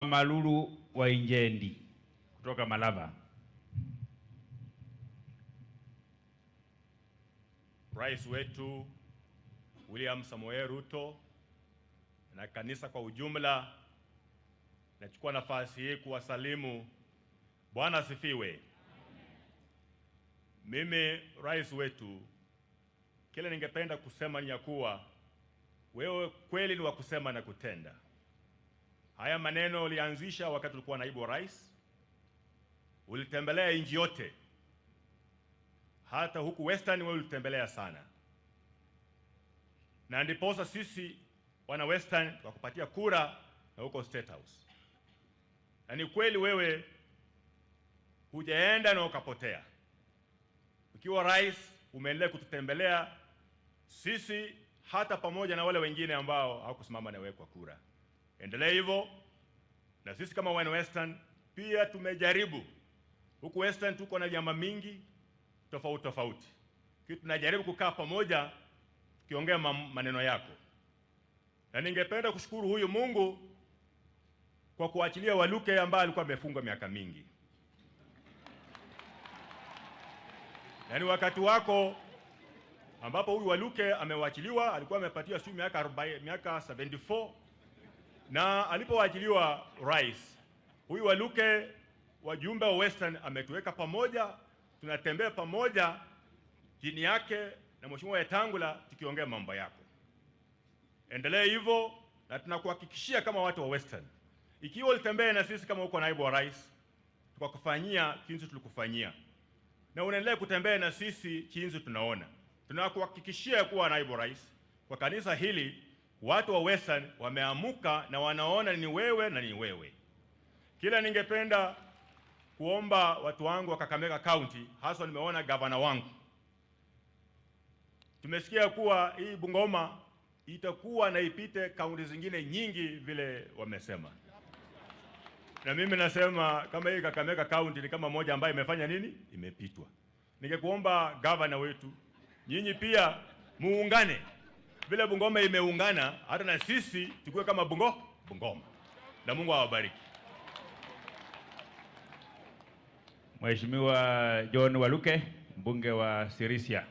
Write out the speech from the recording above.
Malulu wa Injendi kutoka Malava. Rais wetu William Samoei Ruto na kanisa kwa ujumla, nachukua nafasi hii kuwasalimu. Bwana asifiwe. Mimi rais wetu, kile ningependa kusema ni ya kuwa wewe kweli ni wa kusema na kutenda. Haya maneno ulianzisha wakati ulikuwa naibu wa rais, ulitembelea nchi yote, hata huku Western wewe ulitembelea sana, na ndiposa sisi wana Western tukakupatia kura na huko State House. Na ni kweli wewe hujaenda na ukapotea. Ukiwa rais umeendelea kututembelea sisi, hata pamoja na wale wengine ambao hawakusimama na wewe kwa kura. Endelea hivyo, na sisi kama wana Western pia tumejaribu. Huku Western tuko na vyama mingi tofauti tofauti, kitu tunajaribu kukaa pamoja tukiongea maneno yako. Na ningependa kushukuru huyu Mungu kwa kuachilia Waluke ambaye alikuwa amefungwa miaka mingi. Yaani wakati wako ambapo huyu Waluke amewachiliwa, alikuwa amepatia sio miaka 40, miaka 74, na alipoachiliwa rais huyu Waluke, wajumbe wa Western ametuweka pamoja, tunatembea pamoja chini yake na Mheshimiwa Wetangula tukiongea mambo yako. Endelee hivyo, na tunakuhakikishia kama watu wa Western, ikiwa ulitembea na sisi kama uko naibu wa rais, tukakufanyia jinsi tulikufanyia, na unaendelea kutembea na sisi jinsi tunaona, tunakuhakikishia kuwa naibu rais, kwa kanisa hili watu wa Western wameamuka na wanaona ni wewe na ni wewe. Kila ningependa kuomba watu wangu wa Kakamega County, hasa nimeona gavana wangu, tumesikia kuwa hii Bungoma itakuwa na ipite kaunti zingine nyingi vile wamesema. Na mimi nasema kama hii Kakamega County ni kama moja ambayo imefanya nini? Imepitwa. Ningekuomba gavana wetu, nyinyi pia muungane. Vile Bungoma imeungana, hata na sisi tukue kama Bungoma. Na Mungu awabariki. Mheshimiwa John Waluke, mbunge wa Sirisia.